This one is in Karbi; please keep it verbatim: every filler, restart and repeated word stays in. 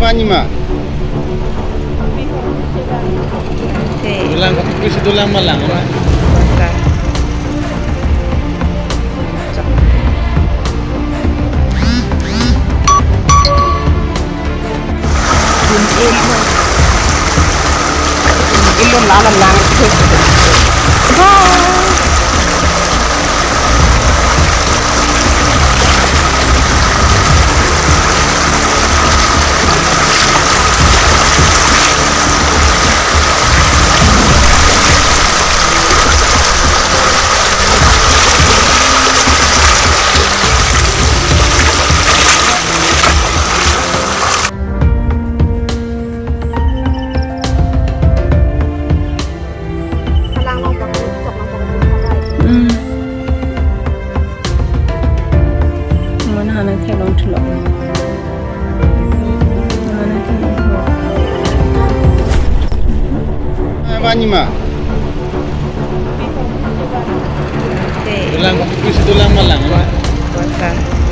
Pani ma? Dolang, bisa dolang malang, ma? Basta. Ilon lalam lang. Hmm. Mana hana theklong thulo. Mana theklong thulo. Eh, pani ma? Dolang, bisa dolang malang, ma? Basta.